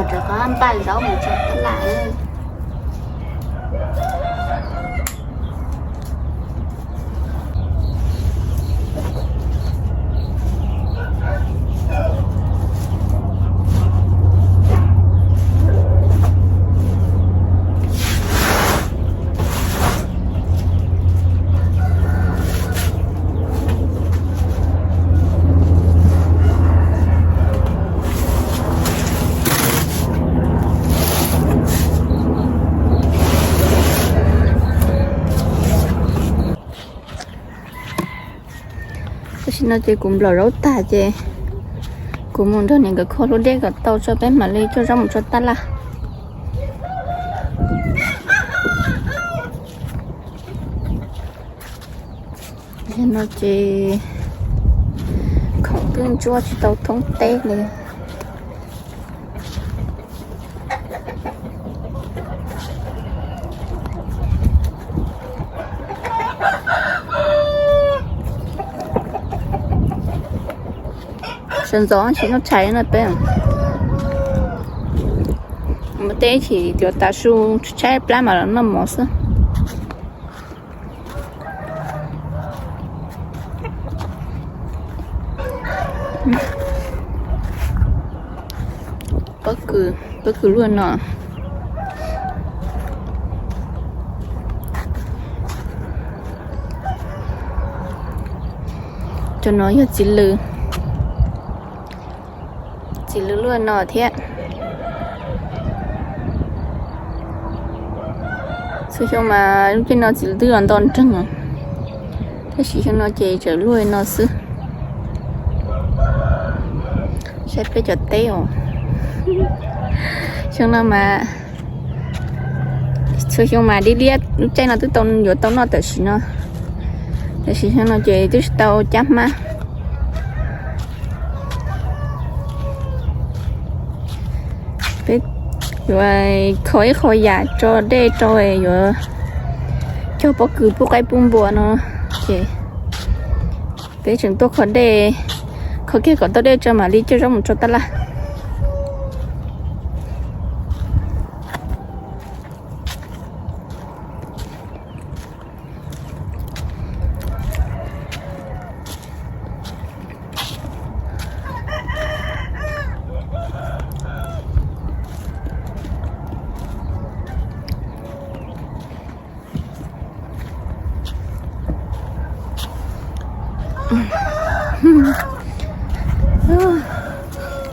Rov qab npaj zaub mus tso tab laj. Tam sim no ces kuv nplaum zaub tag ces kuv mus nrog niam nkawd kho hlua dej kom tau tso peb mam li coj zaub mus tso tab laj. No ces khoom twb ntsuab tsis tau thoob teb li. Sawv ntxov tsis noj tshais no peb. Mus teb ces cov tav su tshaib plab mas los noj mov xwb. Pob kws, pob kws luaj no. Cov no yog txiv lws, txiv lws luaj no thiab. Txhua xyoo mas lub caij no txiv lws twb los nto nreeg os, tab sis xyoo no ces tseem luaj li no xwb. Saib peb cov teb os, xyoo no mas txhua xyoo mas dib liab, lub caij no twb tau yuav tau noj tam sim no, tam sim xyoo no ces twb tsis tau cab hmab. Peb yuav kho ib qho yam tso dej rau, yuav cog pob kws pub qaib pub npua no ces peb tseem tuaj kho dej, kho kiag kom tau dej tso mam li coj zaub mus tso tab laj.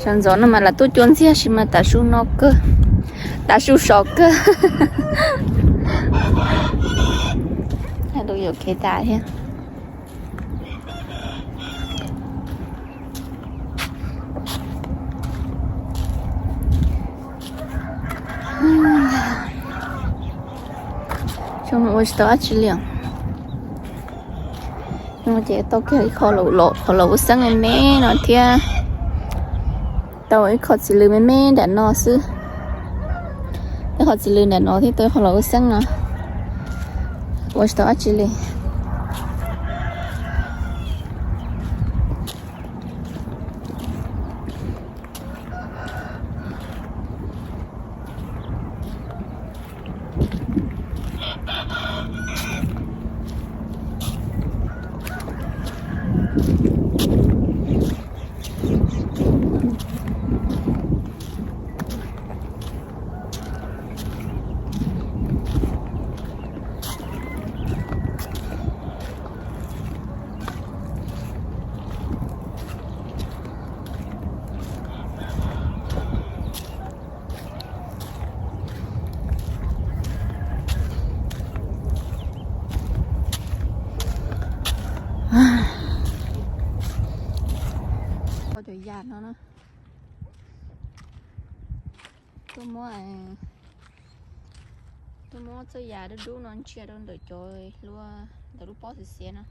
Sawv ntxov no mas lam tuaj cua ntxiag sis mas tav su no kawg, tav su sov kawg. Lub yuam kev tas thiab. Xyoo no ua tsis tau dab tsi li. Xyoo no ces tau kiag ib qho, qhov laus ua xeeb me me no thiab, tau ib qho txiv lws me me nram no xwb. Ib qho txiv lws nram no thiab tau ib qho laus ua xeeb no, ua tsis tau dab tsi li. Cov yam no na, tuaj muab, tuaj muab txoj yam dub dub no ntsia rau ntawm cov hlua, ntawm lub pob xiav xiav no.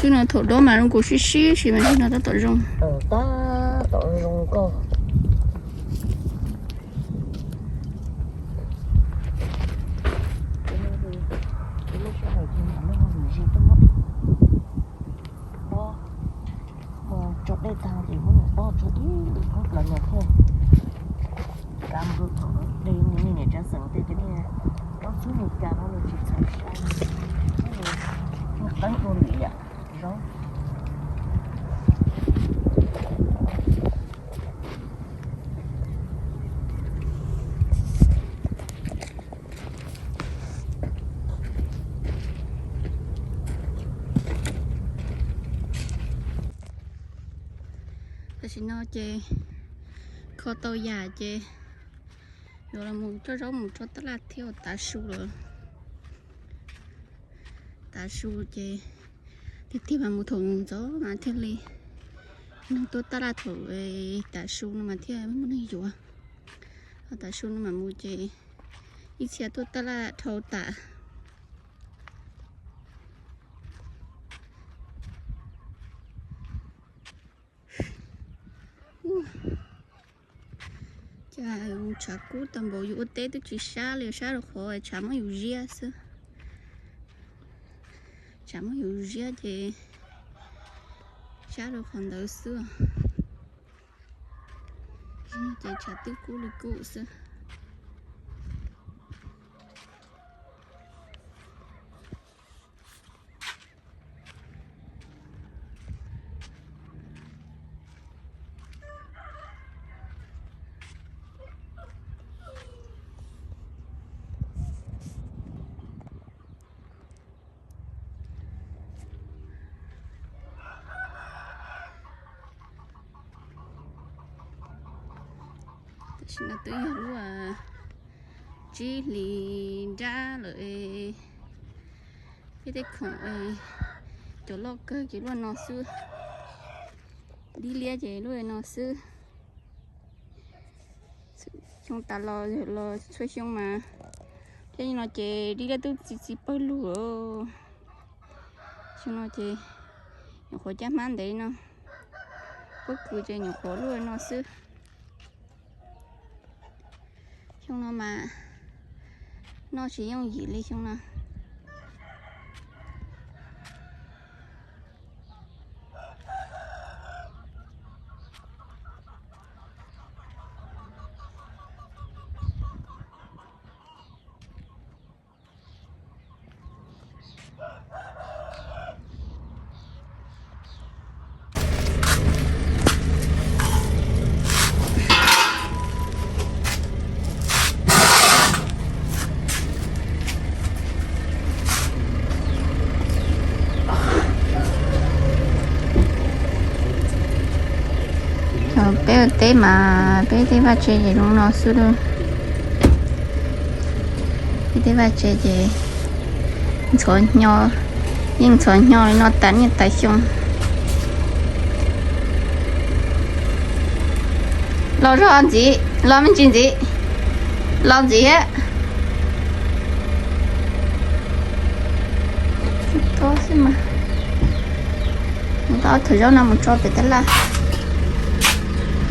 Xwb no thaum dob mas zoo nkaus sib sib si mas no tab tom zoo. Tab tom zoo nkauj. Tso dej tag ces muab nws pob tso ib lwm pob plaws nws thiaj kav mus rau thaum dej. Niam tsa xeem tias cov niag pob tsuab Meskas no nws tsis txaus sai, nws qeeb dua lwm yam zaub. Tam sim no ces kho tau yam ces yuav los mus coj zaub mus tso tab laj thiab ua tav su lawm. Tav su ces tiag tiag mas mus thaum ntxov mas thiaj li neeg tuaj tab laj thaum tav su no mas thiaj muaj neeg yuav. Ho tav su no mas mus ces ib txhia tuaj tab laj dhau tas. Cas tshav kub tau npaum yus ua teb twb tsis sab li, sab rau qhov tshav muab yus ziab xwb. Tshav muab yus ziab ces sab rau qhov ntawd xwb. Ces tshav twb kub li kub xwb. Tam sim no twb yog lub tsib hlis nrab lawm. Peb tej khoom cov loj kawg ces luaj no xwb. Dib liab ces luaj no xwb. Xyoo tas los los txhua xyoo mas thiab no ces dib liab twb txi txiv pawg lug. Xyoo no ces nyuam qhuav caj hmab ntev no, pob kws ces nyuam qhuav luaj no xwb. Xyoo no mas noj tsis yooj yim li xyoo no. Peb ua teb mas peb tej vaj tse ces zoo no xwb lauj. Peb tej vaj tse ces ntxhov hnyo, yeej ntxhov hnyo li no tas niaj tas xyoo. Los zog ntxiv, los me ntsis ntxiv, los ntxiv thiab. Tau xwb mas. Mus tau ob tug zaub no mus tso pem tab laj.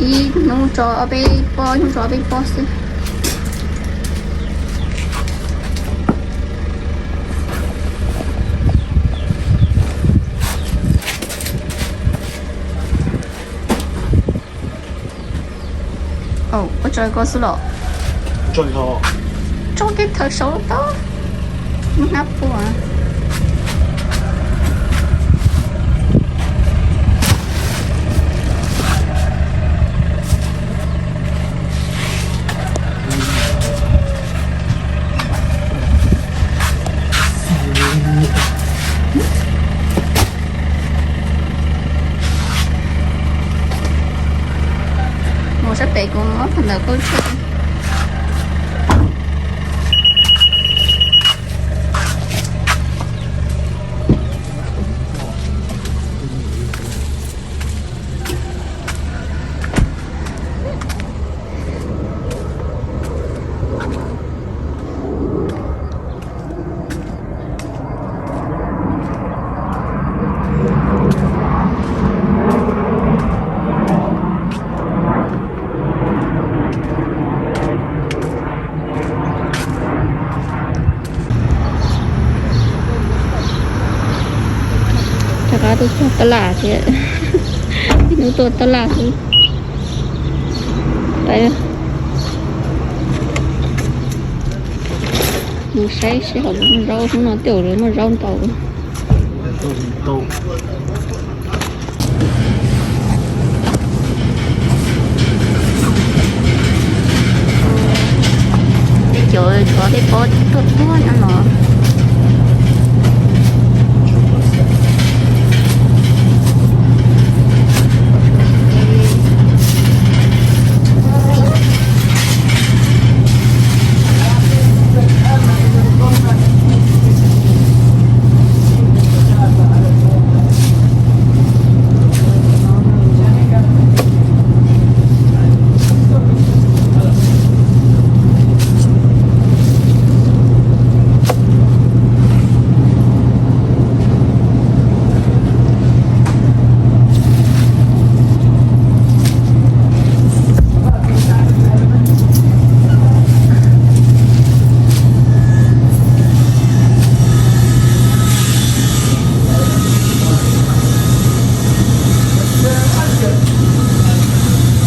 Ib hnub tso ob peb pob, ib hnub tso ob peb pob xwb. Ua tso ko xwb los? Tso tej thawv saud tau, hnab pua. Mus sab pem kuv muab phau ntawv qub tshaj. Tuaj txog tab laj thiab, ib hnub tuaj tab laj xwb. Pais, mus saib seb hauv lawv muaj zaub, hnub no tej zaum lawv muaj zaub ntau. Tej cov tsov tej pob tuaj tuaj no los.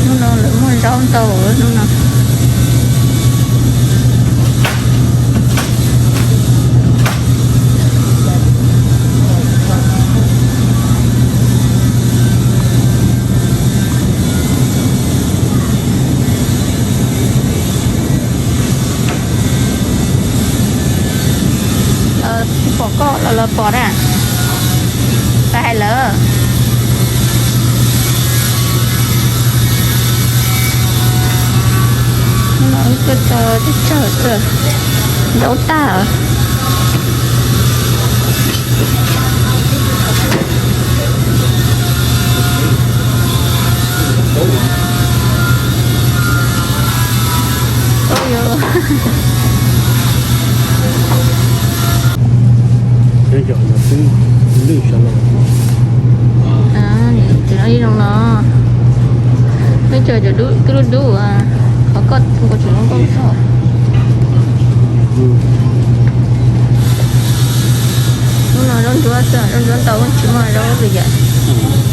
Hnub no lawv muag zaub ntau hnub no. Lawv tsis pom koj los lawv pom na. Tsis hais lawv. Hnub no wb tuaj txog teb chaws zaub tag. Cov no ib zoo no, peb cov dub dub, qhov koj tus koj tseem zoo nkauj tshaj. Hnub no zaub ntsuab xwb, zaub ntsuab ntau, tsis muaj zaub lwm yam.